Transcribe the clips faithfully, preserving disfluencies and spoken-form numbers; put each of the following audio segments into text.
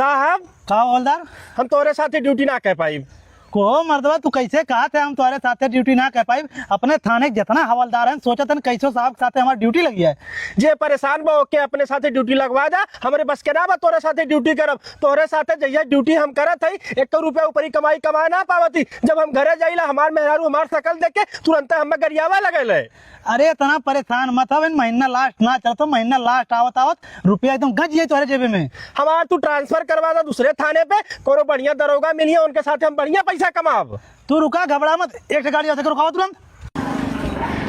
साहब। का हवलदार? हम तोरे साथे ड्यूटी ना कइ पाइब। को मर्दवा, तू कैसे कहत है हम तोरे साथे ड्यूटी ना कइ पाइब? अपने थाने के जितना हवलदार हैं, सोचत हैं कैसो साहब के साथे हमार ड्यूटी लगी है। जे परेशान बा, ओके अपने साथे ड्यूटी लगवा दा। हमरे बस के ना बा तोरे साथे ड्यूटी करब। तोरे साथे जहिया ड्यूटी हम करत हई, एक रुपया ऊपरी कमाई कमा ना पावत ही। जब हम घरे जाइला, हमार मेहरारू हमार शकल देख के तुरंते हमें गरियावे लगेले। अरे, इतना परेशान मत हो, इन महीना लास्ट ना चलतो, महीना लास्ट आवत आवत रुपया एकदम गंज जाई तोहरे जेबे में। हमार तू ट्रांसफर करवा दा दूसरे थाने पे, कोनो बढ़िया दरोगा मिलिए, उनके साथ हम बढ़िया पैसा कमाब। तू रुका, घबरा मत, एक ठे गाड़ी आते रुकाओ तुरंत।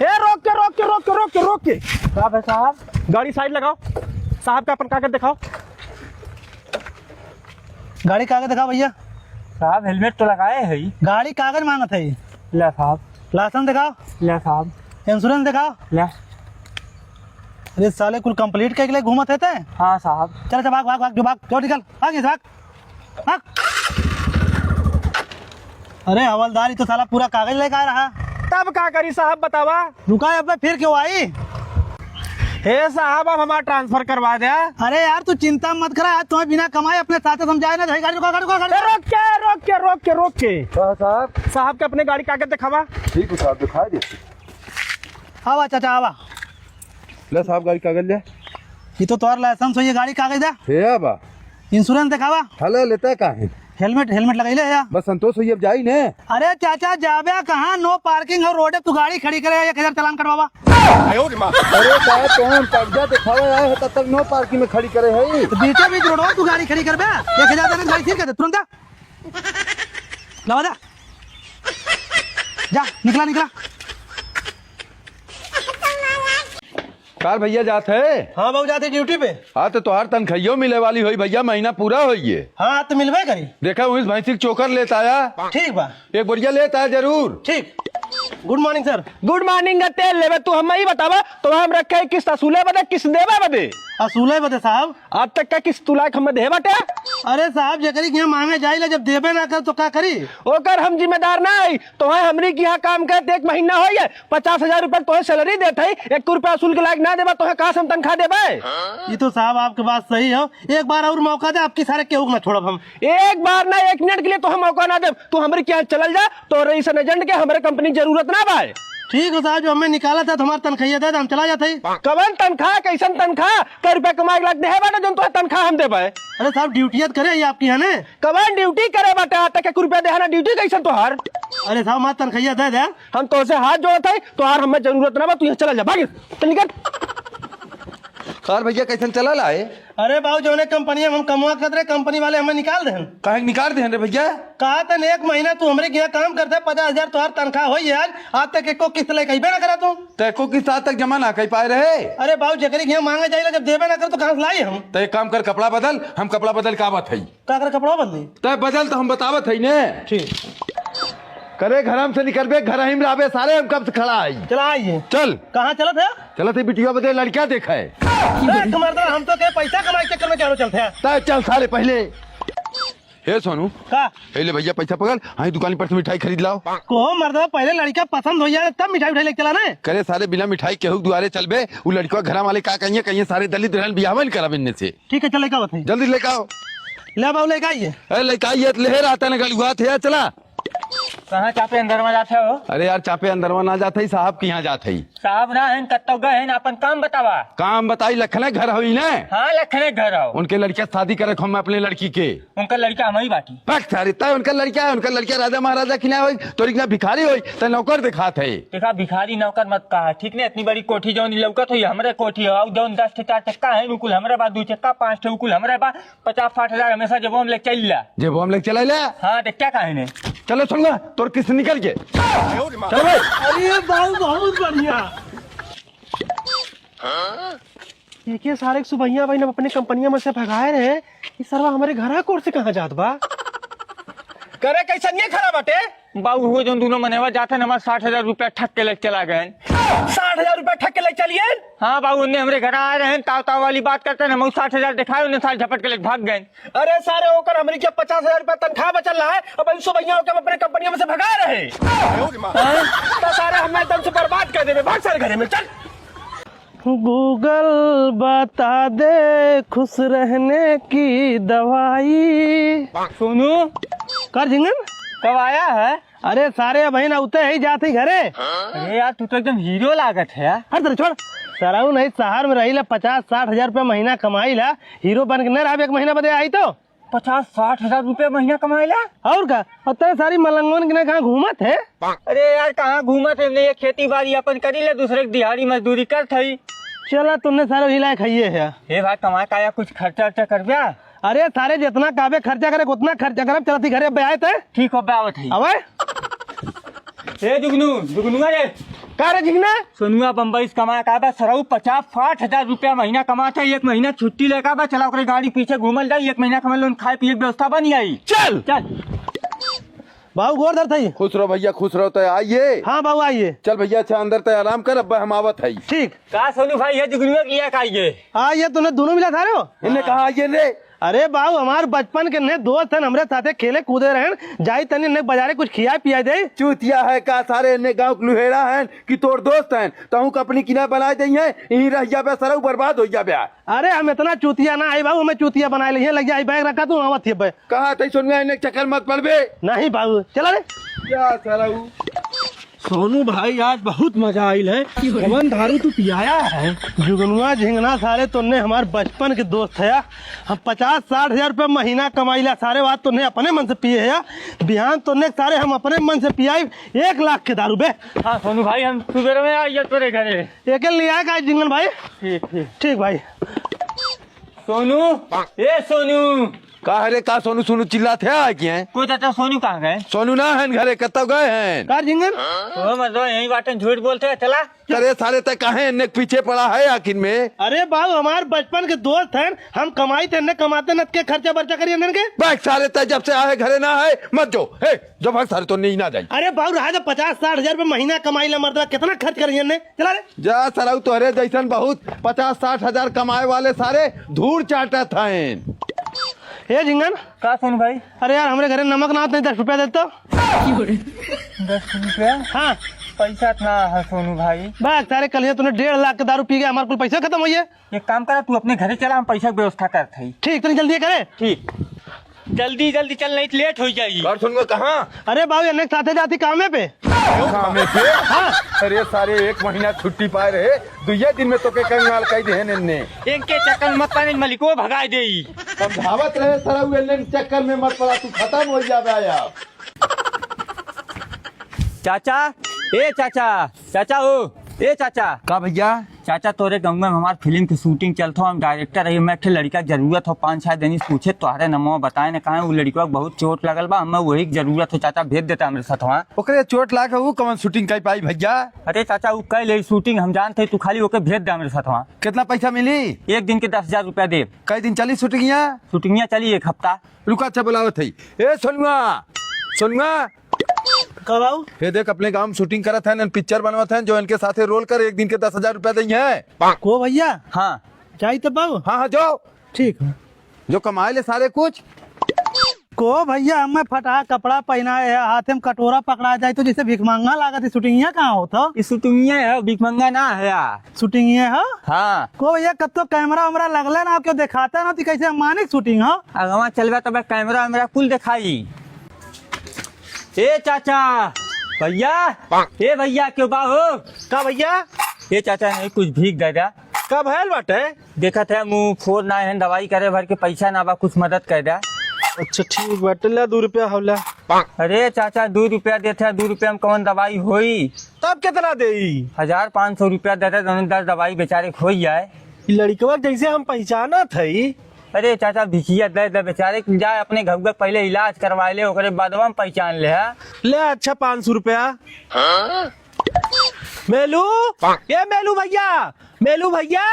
ए, रोक के, रोक के, रोक के, रोक के, रोक के। का भाई साहब? गाड़ी साइड लगाओ, साहब का अपन कागज दिखाओ। गाड़ी कागज दिखाओ भैया। साहब, हेलमेट तो लगाए है। गाड़ी कागज मांगत है। ला साहब। लाइसेंस दिखाओ। ला साहब। इंश्योरेंस दिखाओ। ला। अरे साले, कुल कंप्लीट करके ले घूमत है ते? हाँ साहब। चल, चल, भाग, भाग, भाग, जो भाग, जो निकल, भाग, ये भाग, भाग। अरे हवलदार, ये तो साला पूरा कागज लेके आ रहा। तब का करी साहब, बतावा। रुका, अब फिर क्यों आई? हे साहब, अब हमारा ट्रांसफर करवा दे। अरे यार, तू चिंता मत करा, आज तुम्हें बिना कमाए अपने साथे समझाए ना, गाड़ी रुका, गाड़ी रुका, गाड़ी ए, रोक के, रोक के, रोक के, रोक के। हाँ साहब। साहब के अपने गाड़ी कागज दिखावा। ठीक है साहब, दिखा देते। आवा चाचा, आवा। ले साहब, गाड़ी कागज ले। ये तो तोहर लाइसेंस होई, गाड़ी कागज दे। हे बा। इंश्योरेंस दिखावा। हले लेता का है? हेलमेट, हेलमेट लगाई ले या। बस संतोष होई, अब जाई ने। अरे चाचा, जाबे कहाँ? नो पार्किंग हो रोड, तू गाड़ी खड़ी करे, एक हजार चालान कटवावा। अरे साहब, तो हम कब्जा दिखावे आए हैं, तब तक नो पार्किंग में खड़ी करे है। तो बीचे बीच रोड हो, तू गाड़ी खड़ी करबे, एक हजार देने गाड़ी सील कर दे तुरंत। लावा दे। जा, निकला, निकला। काल भैया जात है? हाँ बाबू, जात है ड्यूटी पे। हाँ, तो तोहार तनखइयो मिले वाली होई भैया, महीना पूरा होइए। हाँ, तो मिलबे करी। देखा, उस भैंसी के चोकर लेत आया। ठीक बा। एक बोरिया लेत आया जरूर। ठीक। गुड मॉर्निंग सर। गुड मॉर्निंग का तेल लेबे तू, हम ही बतावा, तो हम रखे किस्त असूले बदे, किस्त देबे बदे? असूले बदे साहब। आज तक का किस्त तू लायक हमें दे बाटे? अरे साहब, जेकरी के यहाँ मांगे जाइला, जब देबे ना कर तो का करी? ओकर हम जिम्मेदार ना आई, तोहे हमरी के यहाँ काम करत एक महीना होइ गए, पचास हजार रुपया तोहे सैलरी देत हई, एक रुपया असूल के लायक ना देबा, तोहे कहाँ से हम तनख्वाह देबे? ई तो साहब आपके बात सही हो, एक बार और मौका दे, आपकी सारे केहू के ना छोड़ब हम। एक बार ना, एक मिनट के लिए तोहे मौका ना देब, तू हमरी के यहाँ चलल जा, तोहरे ऐसन एजेंट के हमरे कंपनी जरूरत ना बा। ठीक हो साहब, जो हमें निकाला था, तुम्हार तनख्वाह दे दे, हम चला जात हई। कवन तनख्वाह, कैसन तनख्वाह, कै रुपया कमाए के लायक देहे बाटे, जौन तोहे तनख्वाह हम देबे? अरे साहब, ड्यूटी याद करे, ये आपकी है ना? कवन ड्यूटी करे बाटे, आज तक एक रुपया देहा ना, ड्यूटी कैसन तोहार? अरे साहब, हमार तनख्वाह दे दे। हम तोसे हाथ जोड़त हई, तोहार हमें जरूरत ना बा, तू यहाँ चला जा, भाग, चल निकल। कार भैया, कैसन चला लाए? अरे बाबू, जौने कंपनी में हम कमवा करत रहे, कंपनी वाले हमें निकाल देहन। काहे के निकाल देहन रे भैया? कहा तन एक महीना तू हमरे के यहाँ काम करता है, पचास हजार तोहार तनख्वाह होई है आज, आज तक एको किस्त लेके अइबे ना करा तू। तो एको किस्त आज तक जमा ना कर पाए रहे? अरे बाबू, जेकरे के यहाँ मांगे जाइला, जब देबे ना कर तो कहाँ से लाई हम? तो एक काम कर, कपड़ा बदल, हम कपड़ा बदल का बात है। का कर कपड़ा बदली? तय बदल तो हम बतावत है ने। ठीक। करे घरम से निकलबे, घर ही में रहबे सारे, हम कब से खड़ा है। चला आइए। चल। कहाँ चलत है? चलत है बिटिया बदे लड़का देखे। देख मर्दवा, हम तो के पैसा कमाई के चक्कर में चारों चलते हैं। तय चल सारे पहले। हे सोनू। का? हे ले भैया पैसा पकड़, हाँ दुकान पर से मिठाई खरीद लाओ। को मर्दवा, पहले लड़का पसंद हो जाए तब मिठाई उठाई लेके चला ना। करे सारे बिना मिठाई केहू दुआरे चलबे, उ लड़का घर वाले का कहिए, कहिए सारे दलित रहन बियाहवन करब इनने से। ठीक है, चल लेके आओ भाई। जल्दी लेके आओ। ले बाबू, लेके आइए। अरे लेके आइए, ले रहता ना गलुआ थे, चला। कहाँ चापे अंदरवा जात है हो? अरे यार, चापे अंदरवा ना जात है, साहब के यहाँ जात है। साहब ना हैं, कत्तो गए हैं, अपन काम बतावा। काम बताई, लखने घर होई ने? हाँ, लखने घर हो। उनके लड़किया शादी करे हम अपने लड़की के। उनका लड़का हम ही बाटी। बक सारी, तय उनका लड़का है, उनका लड़का राजा महाराजा की ना होई, तोरी की ना भिखारी होई, तय नौकर दिखात है। देखा, भिखारी नौकर मत कहा, ठीक ने? इतनी बड़ी कोठी जौन लौकत होई, हमरे कोठी हो, जौन दस ठे चार चक्का है, उ कुल हमरे बा, दू चक्का, पाँच ठे, उ कुल हमरे बा, पचास साठ हजार हमेशा जेबो में लेके चल ला। जेबो में लेके चला ला? हाँ, देख क्या काहे ने? चलो सुन ला, तोर किस्त निकल के। चलो भाई। अरे बाबू, बहुत बढ़िया। एके सारे के सुबहिया भाई ने अपने कंपनिया में से भगाए रहे, ई सरवा हमरे घर कोर से कहाँ जात बा? करे कैसन ये खड़ा बाटे? बाबू, वो जौन दोनों मनेवा जात हैं, हमार साठ हजार रुपया ठग के लेके चला गए। साठ हजार रुपया ठग के लेके चलिए? हाँ बाबू, उन्हें हमरे घर आए रहे, ताव ताव वाली बात करते हैं, हम साठ हजार दिखाए, उन्हें साठ झपट के लेके भाग गए। अरे सारे, ओकर हमरी के पचास हजार रुपया तनख्वाह बचल रहा है, अब ऐसो भैया ओके हम अपने कंपनी में से भगा रहे। हाँ? तो सारे हमें एकदम से बर्बाद कर देबे, भाग सारे घरे में, चल। Google बता दे खुश रहने की दवाई। सोनू, कर झिंगन? कब आया है? अरे सारे, अबहिन अउते ही जात ही घरे। अरे यार, तू तो एकदम हीरो लागत है यार। हट तेरे, छोड़। सरऊ नहीं, शहर में रही ला, पचास साठ हजार रुपया महीना कमाई ला, हीरो बन के न रहब, एक महीना बदे आई तो। पचास साठ हजार रुपया महीना कमाई ला? और का? और तय सारी मलंगवन के न कहाँ घूमत है? अरे यार, कहाँ घूमत है? नहीं, ये खेती बाड़ी अपन करी ले, दूसरे की दिहाड़ी मजदूरी करत हई। चला, तुमने सारे वही लायक हइये है। हे भाई, कमाए का या कुछ खर्चा वर्चा करब्या? अरे सारे, जितना काबे खर्चा करे, उतना खर्चा करब। चलत ही घरे, अबे आए ते। ठीक हो, अबे आवत ही। अबे। ए जुगनू, जुगनुआ रे। का रे झिंगना? सोनुआ बम्बई से कमा का बा, सरऊ पचास साठ हजार रुपया महीना कमात है, एक महीना छुट्टी लेका बा, चला ओकरे गाड़ी पीछे घूमल जाई, एक महीना कमा लोन खाए पिए के व्यवस्था बन जाई। चल। चल। बाबू गोर धरत हई। खुश रहो भैया, खुश रहो। तय आइए। हाँ बाबू, आइए। चल भैया, अच्छा अंदर तय आराम कर, अब हम आवत हई। ठीक। का सोनू भाई, ये जुगनुआ के लिए का आइए? हाँ, ये तूने दोनों मिला था रे हो? इन्हें कहा आइए रे? अरे बाबू, हमार बचपन के ने दोस्त हैं, हमरे साथे खेले कूदे रहन, जाई तनी ने बाजारे कुछ खियाए पियाए दे। चूतिया है का सारे, इन्हें गाँव के लुहेड़ा हैं कि तोर दोस्त हैं, तहूँ का अपनी किना बनाए दे हैं, यहीं रह जाबे सरऊ, बर्बाद हो जाबे। अरे हम इतना चूतिया ना आई बाबू, हमें चूतिया बनाए ले, लग जाए, बैग रखा तू, आवत ही बैग। कहा तई सोनुआ, इन्हें चक्कर मत पड़बे। नहीं बाबू, चला रे। क्या सरऊ? सोनू भाई, आज बहुत मजा आइल है। कवन दारू तू पियाया है? जुगनुआ झिंगना सारे, तोन्ने हमार बचपन के दोस्त है। हम पचास साठ हजार रुपया महीना कमाइला सारे, बात तोन्ने अपने मन से पिए है। बिहान तोन्ने सारे हम अपने मन से पियाई एक लाख के दारू बे। हाँ सोनू भाई, हम सुबेरे में आइए तोरे घरे। एक ले आए का झिंगन भाई? ठीक, ठीक। ठीक भाई। सोनू, ए सोनू। का हरे, का सोनू सोनू चिल्लात है, आए की हैं? कोई चाचा सोनू कहाँ गए? सोनू ना है घरे, कत्ता गए हैं? का झिंगन? ओ मतलब यही बातें झूठ बोलते हैं, चला। अरे सारे, तय काहे इन्ने के पीछे पड़ा है आखिर में? अरे बाबू, हमार बचपन के दोस्त हैं, हम कमाई थे, इन्ने कमाते न के खर्चा बर्चा करिए इन्ने के। बैठ सारे, तय जब से आए घरे ना है, मत जो। हे, जो भाग सारे, तो नहीं ना जाई। अरे बाबू, रहा तो पचास साठ हजार रुपये महीना कमाई ला मर्दवा, कितना खर्च करिए इन्ने? चला रे। जा सरऊ, तोहरे जैसन बहुत पचास साठ हजार कमाए वाले सारे धूड़ चाटत हैं। ए झिंगन। का सोनू भाई? अरे यार, हमरे घरे नमक ना होत, नहीं दस रुपया देता। दस रुपया? हाँ। पैसा इतना है सोनू भाई। बस सारे, कल ये तूने डेढ़ लाख के दारू पी गया, हमारे कुल पैसा खत्म हो गया। एक काम करा, तू अपने घरे चला, हम पैसा की व्यवस्था करत हई। ठीक, तनी जल्दी करे। ठीक। जल्दी, जल्दी चल, नहीं तो लेट हो जाई। और सुन, कहाँ? अरे बाबू, इन्ने के साथे जाती कामे पे। कामे पे? हाँ। अरे सारे, एक महीना छुट्टी पाए रहे, दुइये दिन में तोके कंगाल कई देहे इन्ने। इनके चक्कर में मत पड़े, मलिको भगाए देई। समझावत रहे सरऊ, इन्ने के चक्कर में मत पड़ा, तू खत्म हो जाबे यार। चाचा, ए चाचा, चाचा हो, ए चाचा। का भैया? चाचा, तोरे गाँव में हमार फिल्म की shooting चलत हो, हम director रही, मैं एक ठे लड़का जरूरत हो, पाँच छह दिन से पूछे, तोहरे नमवा बताए न कहा, वो लड़का बहुत चोट लगल बा, हमें वही के जरूरत हो चाचा, भेज देता हमरे साथवा। ओकरे चोट लाग, वो कौन shooting कर पाई भैया? अरे चाचा, वो कह ले shooting, हम जानते, तू खाली ओके भेज दे हमरे साथवा। कितना पैसा मिली? एक दिन के दस हजार रुपया दे। कई दिन चली shooting या? Shooting या चली एक हफ्ता। रुका, अच्छा बुलावत है। ए सोनुआ, सोनुआ। का बाबू? ये देख, अपने गाँव में shooting करत हैं, picture बनवत हैं, जो इनके साथे role कर, एक दिन के दस हजार रुपया दई है। को भैया? हाँ। जाई तो बाबू? हाँ, हाँ, जो। ठीक है। जो कमाए ले सारे कुछ। को भैया, हमें फटा कपड़ा पहनाए है, हाथे में कटोरा पकड़ा जाए तो जैसे भिखमंगा लागत है। Shooting या कहाँ होत हो? ये shooting या है, भिखमंगा ना है यार। Shooting ये है? हाँ। को भैया, कब तो camera वैमरा लगले ना, क्यों दिखाता ना, तो कैसे मानिक shooting हो? अगवा चलबा तब camera वैमरा कुल दिखाई। ए चाचा, भैया, ए भैया, क्यों बा हो? का भैया? ए चाचा, नहीं कुछ भीख दे द्या। का भयल बाटे? देखत है मुँह फोर ना है, दवाई करे भर के पैसा ना बा, कुछ मदद कर द्या। अच्छा ठीक बाटे, ला दू रुपया हौला। अरे चाचा, दू रुपया देत है, दू रुपया में कौन दवाई होई? तब कितना देई? हजार पाँच सौ रुपया दे दे, दोनों दर दवाई बेचारे के होई जाए। ई लड़कवा जैसे हम पहचानत हई। अरे चाचा, भिखिया दे दे बेचारे के, जाए अपने घउआ पहले इलाज करवा ले, ओकरे बादवा में पहचान ले, हाँ? ले अच्छा पाँच सौ रुपया। मेलू, ए मेलू भैया, मेलू भैया,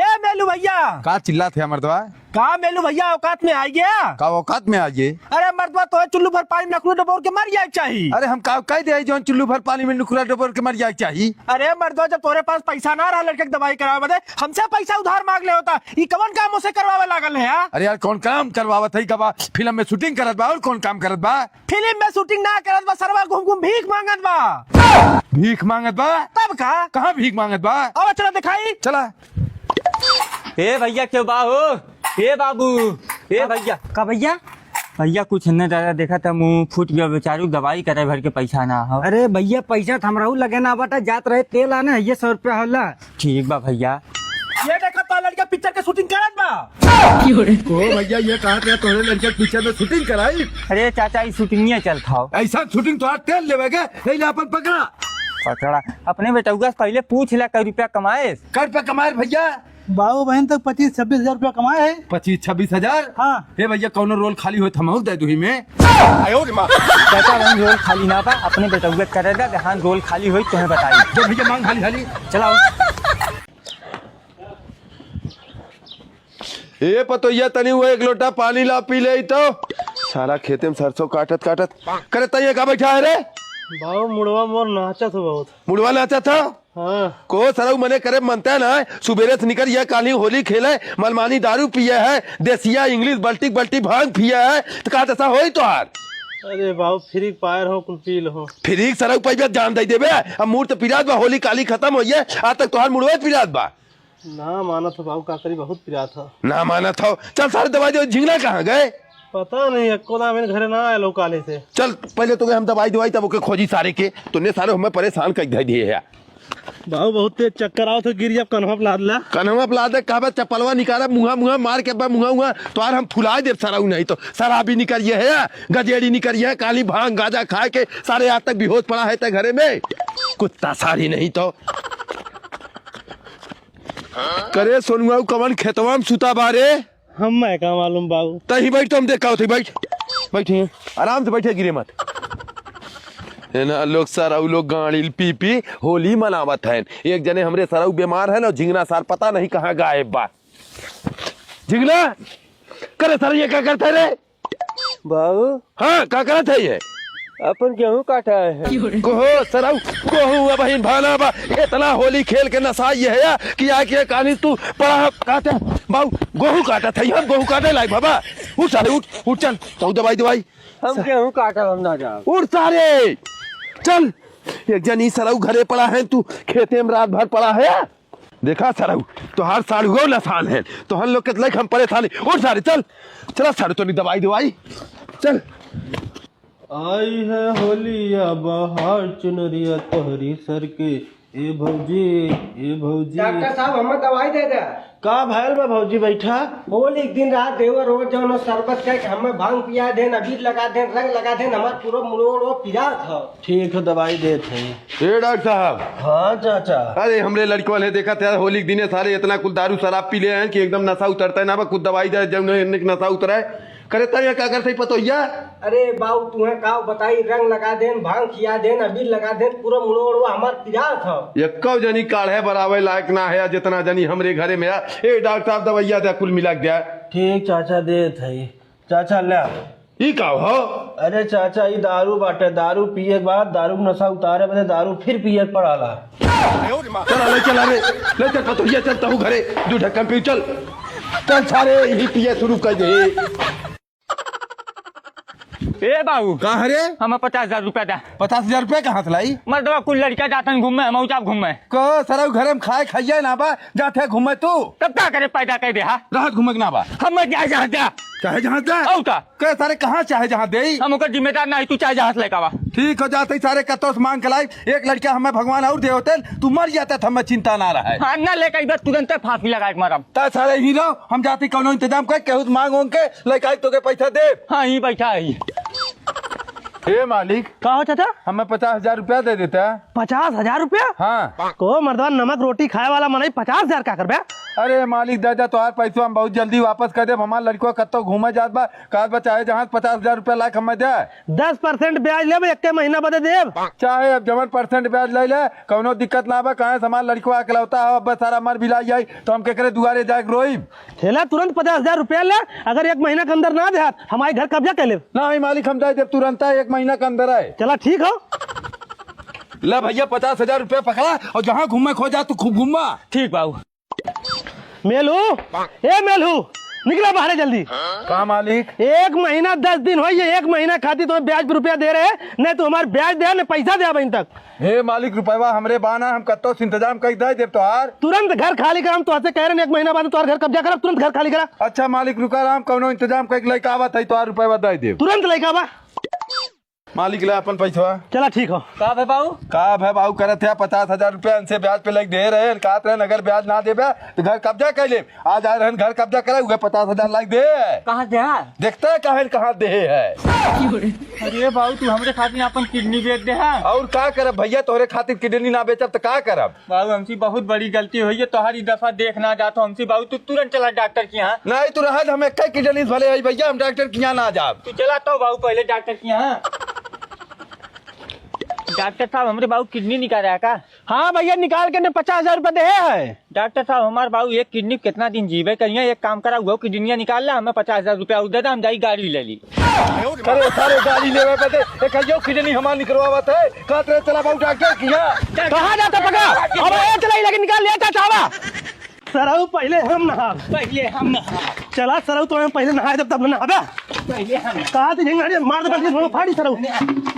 ए मेलू भैया। का चिल्लात है मर्दवा? का मेलू भैया, औकात में आ गया? का औकात में आ गए? अरे मर्दवा, तोहे चुल्लू भर पानी में नखरू डबोर के मर जाए के चाही। अरे हम का कह दे, जौन चुल्लू भर पानी में नखरू डबोर के मर जाए के चाही? अरे मर्दवा, जब तोरे पास पैसा ना रहा लड़के के दवाई करावे बदे, हमसे पैसा उधार मांग ले होता। ई कवन काम उसे करवावे लागल है, हाँ? अरे यार, कौन काम करवावत है? का बा, फिल्म में shooting करत बा, और कौन काम करत बा? फिल्म में shooting ना करत बा सरवा, घूम घूम भीख मांगत बा। भीख मांगत बा? तब का? कहाँ भीख मांगत बा? अब चला दिखाई। चला। ए भइया, केउ बा हो? ए बाबू, ए भइया। का भइया? भइया, कुछ न दादा, देखा त मुँह फूट गया बेचारू, दवाई करे भर के पैसा ना हो। अरे भइया, पैसा त हमरहू लगे ना बाटे, जात रहे तेल आने, ये सौ रुपया होला। ठीक बा भइया। ये देखा तो लड़का पिक्चर के शूटिंग करत बा। ओ भइया, ये कहत रहे तोहरे लड़का पिक्चर में शूटिंग कराई। अरे चाचा, ई शूटिंगिया चलत हौ। ऐसा शूटिंग तोहार तेल लेवे के, यही ले अपन पकड़ा। पकड़ा। अपने बेटउआ से पहिले पूछ ला, कै रुपया कमाए? कै रुपया कमाए भइया? बाबू बहन तक पच्चीस छब्बीस हजार रुपया कमाए है। पच्चीस छब्बीस हजार? हाँ। ए भइया, कौनो रोल खाली होत हमहू दे दुही में। चाचा बहन रोल खाली ना बा, अपने बेटउआ करे दा, जहाँ रोल खाली होई तोहे बताई। दे भइया, मांग हाली हाली। चलाओ। ए पतोहिया, तनी वो एक लोटा पानी ला पी ले तो। सारा खेते में सरसों काटत काटत। करे तैये का बैठा है रे? बाबू, मुड़वा मोर नाचत हो बहुत। मुड़वा नाचत हो? हाँ। को सरऊ मने करे मनता ना, सुबेरे से निकर ये काली होली खेले, मनमानी दारू पिए है, देसिया इंग्लिश बल्टी बल्टी भांग पिए है, तो का दशा होई तोहार? अरे बाबू, फ्री फायर हो, कुल पी लो। फ्री सरऊ पइबे जान दे देबे, अब मूड तो पिरात बा, होली काली खतम होइए, आज तक तोहार मुड़वे पिरात बा। ना मानत हो बाबू, का करी, बहुत पिरात हो। ना मानत हो, चल सारे दवाई दे, झिंगना कहाँ गए? पता नहीं, एको दाम इन घरे ना आयल हो काले से। चल, पहले तो हम दवाई दवाई, तब ओके खोजी सारे के। तूने सारे हमें परेशान कर दे दिए है। बाबू, बहुत तेज चक्कर आवत हो, गिर जाब कन्हवा पे लाद ला। कन्हवा पे लाद दे, कहबे चप्पलवा निकाला, मुहा मुहा मार के बा मुहा मुहा, तोहार हम फुला देब सरऊ नहीं तो। शराबी निकरिए है, गजेड़ी निकरिए है, काली भांग गांजा खाए के सारे आज तक बेहोश पड़ा है ते घरे में। कुत्ता सारी नहीं तो। करे सोनुआ, उ कवन खेतवा में सुता बा रे? हम्मे का मालूम बाबू। तहीं बैठ, तो हम देख का होत है, बैठ। बैठ हियां, आराम से बैठे, गिरे मत। है ना, लोग सरऊ लोग गाड़िल पी पी होली मनावत हैं। एक जने हमरे सरऊ बीमार है ना, झिंगना सार पता नहीं कहाँ गायब बा। झिंगना, करे सरऊ ये का करत है रे? बाबू। हाँ, का करत है ये? अपन गेहूं काटा है। कोहो सरऊ, कोहू अबहिन भाना बा। इतना होली खेल के नशा ये है कि आके कानी तू पड़ा काटे। बाबू, गोहू काटत है, हम गोहू काटे लायक बाबा। उठ सारे, उठ, उठ चल, तो दवाई दवाई। हम गेहूं काटब, हम ना जाब। उठ सारे, चल। एक जनी सरऊ घरे पड़ा है, तू खेते में रात भर पड़ा है। देखा सरऊ, तोहार साढ़ुओ नसान है, तोहन लोग के लइक हम परेशानी। उठ सारे, चल, चला सारे, तोनी दवाई दवाई, चल। आई है होलिया बहार चुनरिया तोहरी सर के, ए भौजी, ए भौजी। डॉक्टर साहब, हमें दवाई दे दे। का भयल बा भौजी, बैठा। बोल, एक दिन रात देवर रोज जौन शरबत कह के हमें भांग पिया देन, अबीर लगा देन, रंग लगा देन, हमार पूरा मुड़ोड़ वो पिरात ह। ठीक है, दवाई देत है। ए डॉक्टर साहब। हाँ चाचा। अरे हमरे लड़कवन है, देखत है होली के दिने सारे इतना कुल दारू शराब पी ले हैं कि एकदम नशा उतरता है ना बा, कुछ दवाई दे जौन है इनके नशा उतरा है। करे तब ये का करते पतोहिया? अरे बाऊ तुहे का बताई, रंग लगा देन, भांग खिया देन, अबीर लगा देन, पूरा मुड़ो उड़वा हमार पिरात ह। एक्को जनी काढ़े बरावे लायक ना है जितना जनी हमरे घरे में आ। ए डॉक्टर साहब दवाइया दे, कुल मिला के दे। ठीक चाचा देत है। चाचा, ल्या। ई का हो? अरे चाचा, ई दारू बाटे। दारू पिए के बाद, दारू के नशा उतारे बदे दारू फिर पिए के पड़ाला। चला, ले चला रे, ले चल पतोहिया, चल तहू घरे, दू ढक्कन पी, चल। चल सारे, यही पिए शुरू कर दे। ए बाबू, का हरे? हमें पचास हजार रुपया दे। पचास हजार रुपया कहाँ से लाई? मर्दवा कुल लड़का जातन घूमे, हम जाब घूमे। को सरऊ घरे में खाए खाइए ना बा, जाते घूमे तू। तब का करे, पैदा कर दे, हा? रहत घूमे के ना बा। हम जाए जहाँ जा। चाहे जहाँ जा। और का? के सारे कहाँ चाहे जहाँ देई? हम ओकर जिम्मेदार ना है, तू चाहे जहाँ से लेके आवा। ठीक हो जाते ही सारे कत्तो से मांग के लाई। एक लड़का हमें भगवान और दे होते, तू मर जाता था, हमें चिंता ना रहा है। हाँ, ना लेके आई बस तुरंत फांसी लगा के मारम। ता सारे ही रहो, हम जाते कौनो इंतजाम कर, केहू से मांग ओंग के लेके आई तो के पैसा दे। हाँ, ही बैठा है। हे मालिक। का हो चाचा? हमें पचास हजार रुपया दे देता। पचास हजार रुपया? हाँ। को मर्दवा, नमक रोटी खाए वाला मनई पचास हजार का करबे? अरे मालिक, दे दे, तोहार पैसवा हम बहुत जल्दी वापस कर देब। हमार लड़कवा कत्तो घूमे जात बा, कहत बा चाहे जहाँ पचास हजार रुपया लायक हमें दे। दस परसेंट ब्याज लेब, एक्के महीना बदे देब। चाहे अब जवन परसेंट ब्याज ले ले, कौनो दिक्कत ना बा। काहे से हमार लड़कवा अकलौता हो, अब सारा मर बिला जाई, तो हम केकरे दुआरे जाए के रोई? चला, तुरंत पचास हजार रुपया ले, अगर एक महीना के अंदर ना देहात, हमारे घर कब्जा कर ले। नहीं मालिक, हम दे देब तुरंत, एक महीना के अंदर आए। चला, ठीक हो। ले भैया, पचास हजार रुपया पकड़ा और जहाँ घूमे खो जा, तू खूब घूमा। ठीक बाबू। मेलू, ए मेलू, निकला बाहरे जल्दी। का मालिक? एक महीना दस दिन होइए, एक महीना खातिर तुम्हें ब्याज पे रुपया दे रहे हैं, नहीं तो हमारे ब्याज दे, नहीं पैसा दे अबहिन तक। हे मालिक, रुपयवा हमरे बाना, हम कत्तो से इंतजाम कइ दे देब तोहार। तुरंत घर खाली करा, हम तोहसे कह रहे हैं, एक महीना बाद तोहार घर कब्जा करब, तुरंत घर खाली करा। अच्छा मालिक, रुका, हम कौनो इंतजाम कइ के लइका आवत है, तोहार रुपयवा दे देब। तुरंत लइका आवा। मालिक, ले अपन पैसवा। चला, ठीक हो। का भे बाऊ? का भे बाऊ करत है, पचास हजार रुपया इनसे ब्याज पे लग दे रहे हैं, कहत रहे अगर ब्याज ना देबे तो घर कब्जा कर ले। आज आए रहन घर कब्जा करे, उहे पचास हजार लाग दे। कहाँ दे है? देखते हैं कहाँ, कहाँ दे है। अरे बाऊ, तू हमरे खातिर अपन किडनी बेच दे है। और का करब भैया, तोहरे खातिर किडनी ना बेचब तो का करब? बाऊ, हमसे बहुत बड़ी गलती हुई है, तोहरी दशा देख ना जात हो हमसे। बाऊ, तू तुरंत चला डॉक्टर के यहाँ। नहीं, तू रहा, हम एक किडनी भले है भैया, हम डॉक्टर के यहाँ ना जाब। तू चला तो बाऊ, पहले डॉक्टर के यहाँ। डॉक्टर साहब, हमरे बाऊ किडनी निकाल रहा है का? हाँ भैया, निकाल के ने पचास हजार रुपया दे है। डॉक्टर साहब, हमार बाऊ एक किडनी कितना दिन जीवे करिए, एक काम करा, वो किडनिया निकाल ला, हमें पचास हजार रुपया और दे दे, हम जाई गाड़ी ले ली। अरे सारे, गाड़ी लेवे पे दे, एक यो किडनी हमार निकलवावत है, कहत रहे चला बाऊ डॉक्टर किया। कहाँ जाता पका? अब ये चलाई लेके निकाल ले चाचावा। सरऊ पहले हम नहाब। पहले हम नहाब। चला सरऊ, तो हम पहले नहाए तब, तब नहाबे। पहले हम। कहा थी झिंगड़ी मार दे, बल्कि थोड़ा फाड़ी सरऊ।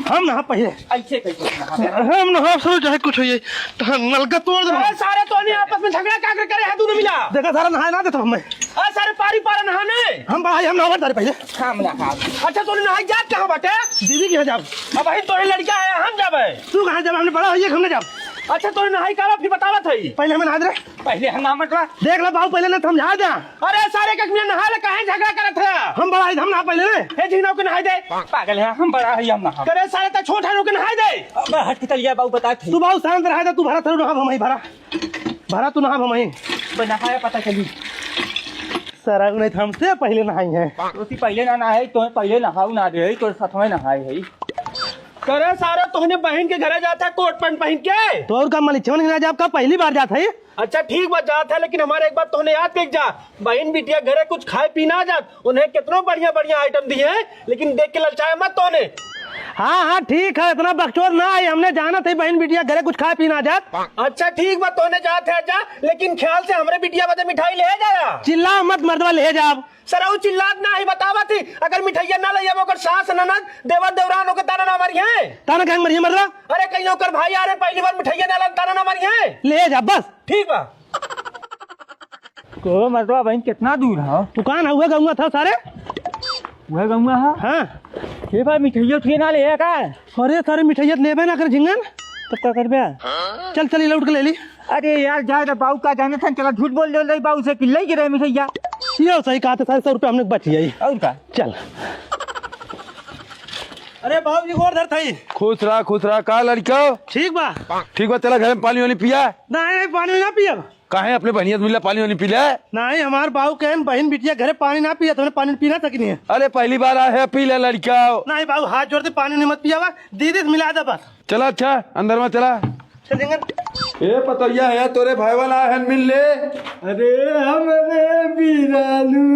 हम नहाब पहले। ऐसे कैसे नहाबे? हम नहाब सरऊ, चाहे कुछ होइए। तो हम नलका तोड़ दे। अरे सारे, तोहनी आपस में झगड़ा का करे है दोनों मिला? देखा सारा, नहाए ना देता हमें। अरे सारे, पारी पारा नहाने। हम भाई, हम नहाब तारे पहले। हम नहाब। अच्छा, तोहनी नहाई जात कहाँ बाटे? दीदी के यहाँ जाब। अब भाई, तोहरे लड़का है, हम जाबे। तू कहाँ जाबे? हमने बड़ा होइए, हमने जाब। अच्छा, तोहनी नहाई का बा, फिर बतावत है। पहले हमें नहा दे। पहले हम ना मतवा। देख ले बाबू, पहले ना समझा दे। अरे सारे, एक मिनट नहा ले, काहे झगड़ा करत है? हम बड़ा है, हम नहा पहले रे। हे झिंगुआ के नहाई दे। पागल है, हम बड़ा है, हम नहा। अरे सारे, त छोट है, ओके नहाई दे। अब हट के चलिया बाबू, बता थे। तू बाबू शांत रहा, तू भरा थरू नहा, हम ही भरा। भरा तू नहा, हम ही। बे नहाया पता चली। सारा नहीं, हमसे पहले नहाई है। तो ती पहले ना नहाए, तो पहले नहाऊ ना दे, तो साथ में नहाए है। करे सारे, तोहने बहन के घरे जाता कोट पैंट पहन के? तो और का मालिक, छवन के ना जाब का, पहली बार जात है। अच्छा ठीक बा, जात है, लेकिन हमारे एक बात तोहने याद कर जा, बहन बिटिया घरे कुछ खाए पी ना जात, उन्हें कितनो बढ़िया बढ़िया आइटम दिए हैं, लेकिन देख के ललचाए मत तोहने। हाँ, हाँ, ठीक है, इतना बकचोद ना है, हमने जानत है बहन बिटिया घरे कुछ खाए पी ना जात। अच्छा ठीक बा, तोहने जात है जा, लेकिन ख्याल से हमरे बिटिया बदे मिठाई ले जाया। चिल्ला मत मर्दवा, ले जाब। सरऊ चिल्लात ना ही, बतावत ही, अगर मिठाइया ना ले आवे, ओकर सास ननद, देवर देवरान ओके ताना ना मारी है। ताना काहे मारी है मर्दवा? अरे कहीं ओकर भाई आ रहे, पहली बार मिठाइया ना ला, ताना ना मारी है। ले जा बस। ठीक बा। को मर्दवा बहन कितना दूर है? दुकान है, उहे गंगा था सारे। उहे गंगा है? हाँ। ये बार मिठाइया उठाइया ना ले आया का? अरे सारे मिठाइया लेबे ना कर झिंगन। तब का करबे? चल चल, ये लौट के ले ली। अरे यार, जाए रे बाऊ, का जाने था, चला झूठ बोल दे रही बाऊ से कि ले गिरे मिठाइया। ये सही कहा था, सारे सौ रुपया हमने बच जाई। और का? चल। अरे बाबू जी, गोर धर थाई। खुश रहा, खुश रहा। का लड़का? ठीक बा। ठीक बा, चला घर में पानी वानी पिया। नहीं, नहीं, पानी ना पियब। काहे, अपने बहनिया से मिला, पानी वानी पी ले। नहीं, हमार बाबू कहन बहन बिटिया घरे पानी ना पिया, तो पानी पी ना सकिनी है। अरे पहली बार आए है, पी ले लड़का। नहीं बाबू, हाथ जोड़ दे, पानी नहीं मत पियावा, दीदी से मिला दे बस। चला अच्छा, अंदर में चला। चल झिंगन। ए पतोहिया है, तोरे भाई वाला है, मिल ले। अरे हमरे बीरालू।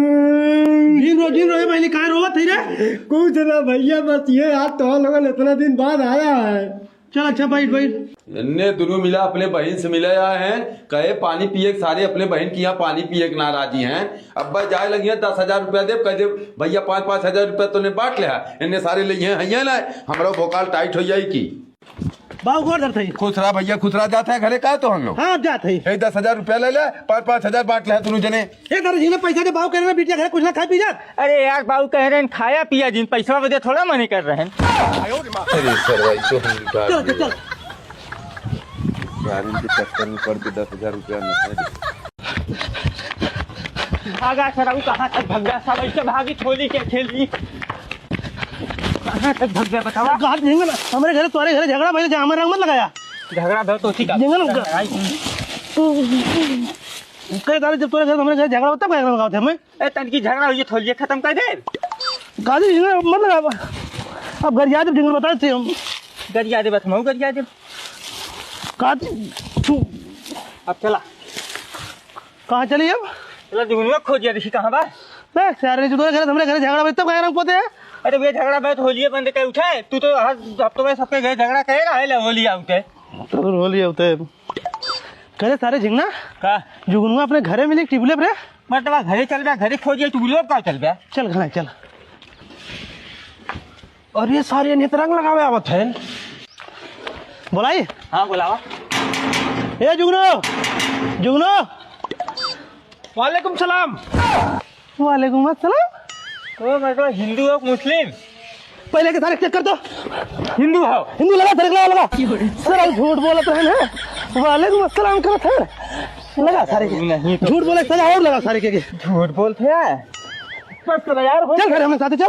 जिन रो, जिन रो, ए बहनी, काहे रोवत है रे? कुछ ना भैया, बस ये आज तो लोगन इतना दिन बाद आया है। चल अच्छा, बैठ, बैठ। इन्ने दुनू मिला अपने बहिन से मिले आए हैं, कहे पानी पिए के, सारे अपने बहिन के यहाँ पानी पिए के नाराजी हैं। अब जाए लगी हैं, दस हजार रुपया देब, कह देब, "भैया, पाँच पाँच हजार रुपया तोने बांट ले है, इन्ने सारे ले हैं, हैं ना, हमरा भोकाल टाइट हो जाई की।" बाबू गोर धरत है। खुश रहा भैया, खुश रहा। जात है घरे का तो हम लोग? हाँ, जात है। ए, दस हजार रुपया ले ले, पाँच पाँच हजार बांट ले है दोनों जने। ए, दादा जी ने पैसा दे, बाबू कह रहे हैं, बिटिया घरे कुछ ना खाए पी जात। अरे यार, बाबू कह रहे हैं, खाया पिया जिन, पैसा बदे थोड़ा मने कर रहे हैं। अरे सर भाई, तो हम निकाल चल, चल, चल। यार, इनके चक्कर में पड़ के दस हजार रुपया नहीं है। भागा सरऊ, कहाँ तक भग गया? सब ऐसे भागी, होली के खेली। कहाँ तक भग गया बतावा? गात झिंगन, हमरे घरे, तोरे घरे झगड़ा भइल, जा हमरे रंग मत लगाया। झगड़ा भइल तो ठीक है। झिंगन, आई। कई तारीख जब तोरे घर हमरे घर झगड़ा होता है, तब का लगावत है हमें? ए, तनकी झगड़ा होइए, थोलिए खत्म कर दे। गाजी झिंगन मत लगा। अब गरिया दे झिंगन, बता देते हम। गरिया दे, बस मऊ गरिया दे। गाजी, तू अब चला। कहाँ चली अब? चला, दुगुनवा खोजिया, देखी कहाँ बा। बे, सारे जो तोरे घर, हमरे घर झगड़ा भाई, तब का रंग पोते हैं? अरे भैया, झगड़ा भाई तो होलिए बंद कर उठा है। तू तो हर हफ्ते में सबके घर झगड़ा करेगा, है ले होली आउट है। तो होली आउट है। करे सारे झिंगना, का? जुगनुआ अपने घरे मिली टिबुले रे। मतलब घरे चल बे, घरे खोजिए, टिबुले का चल बे? चल घरे चल। अरे सारे नित रंग लगावे आवत हैं। बोलाई? हाँ, बोलावा। ए जुगनू, जुगनू। वालेकुम सलाम। वालेकुम अस्सलाम। ओ, मतलब हिंदू हो कि मुस्लिम? पहले के सारे चेक कर दो। हिंदू हो? हिंदू लगा, सारे लगा, लगा। सारे झूठ बोलत रहे हैं। वालेकुम अस्सलाम करत हैं। लगा सारे के। नहीं तो झूठ बोले सजा और लगा सारे के, के। झूठ बोलत हैं। बस करो यार, हो चल गया। घर हमरे साथे चल।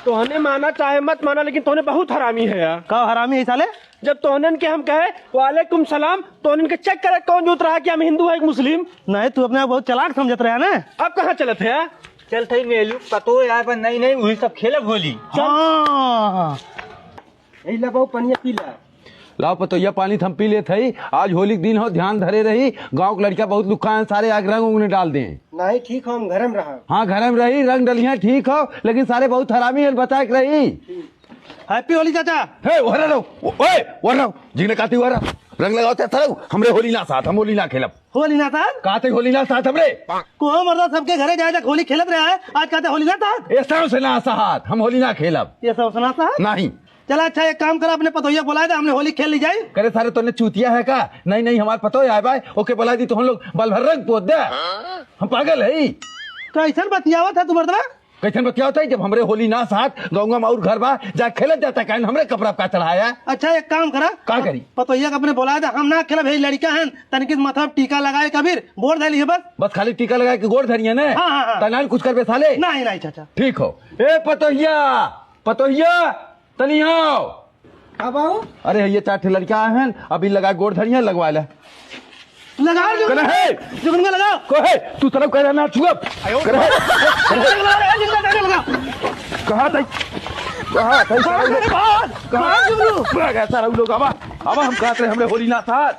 तोहने माना चाहे मत माना, लेकिन तोहने बहुत हरामी है यार। का हरामी है साले? जब तोहनन के हम कहे, "वालेकुम सलाम," तोहनन के चेक करे कौन जूत रहा कि हम हिंदू है कि मुस्लिम? नहीं, तू अपने आप बहुत चालाक समझत रहा ना। अब कहाँ चलत है? चल थई मेलू, पतो यार, पर नहीं, नहीं, वही सब खेलब होली। हाँ। ए ला बाबू, पनिया पी ला। लाओ पतोहिया, पानी त हम पी लेत हई। आज होली के दिन हो, ध्यान धरे रही। गाँव के लड़का बहुत लुक्खा हैं, सारे आग रंग उंग न डाल दें। नहीं, ठीक हो, हम घरे में रहा। हाँ, घरे में रही, रंग डलिया ठीक हो, लेकिन सारे बहुत हरामी हैं, बचा के रही। हैप्पी होली चाचा। हे, ओहरा रहो, ओ-, ओए, ओहरा रहो, जिगने काती ओहरा, रंग लगाओ ते सरऊ, हमरे होली ना साथ, हम होली ना खेलब। होली ना साथ? काते होली ना साथ हमरे। को मर्दा सबके घरे जाए तक होली खेलत रहा है, आज काते होली ना साथ? ये सरऊ से ना साथ, हम होली ना खेलब। ये सरऊ से ना साथ? नहीं। चला अच्छा, एक काम करा, अपने पतोहिया बुलाए दे, हमने होली खेल ली जाए। करे सारे, तोने चूतिया है का? नहीं, नहीं, हमार पतोह आए बाय, ओके बुला दी तो हम लोग बल भर रंग पोत दे। हम पागल है? कैसन बतियावत है तू मर्दवा? कैसन बतियावत है? जब हमरे होली ना साथ, गौंगा माउर घर बा, जा खेलत जाता, काहे हमरे कपड़ा का चढ़ाया? अच्छा, एक काम करा, का करी? पतोहिया के अपने बोलाए दे, हम ना खेलब, हे लड़का हन, तनिक माथा पे टीका लगाए कबीर, गोड़ धैली है बस। बस खाली टीका लगाए के गोड़ धरिए ने? हाँ, हाँ, हाँ। तनाल कुछ करबे साले? नहीं, नहीं चाचा। ठीक हो। ए पतोहिया, पतोहिया, तनी आओ। का बाऊ? अरे, ये चार ठे लड़का आए हैं, अभी लगा गोड़ धरिया, लगवा ले। लगा, करे है। जुगनू का लगा। को है? तू तरफ कह रहा ना छुअब। करे है। लगा, लगा, लगा, लगा। कहाँ था? कहाँ था? भाग, भाग, भाग, जुगनू। भाग, ऐसा रहू लोग, अब, अब हम कहते हैं, हमरे होली ना साथ।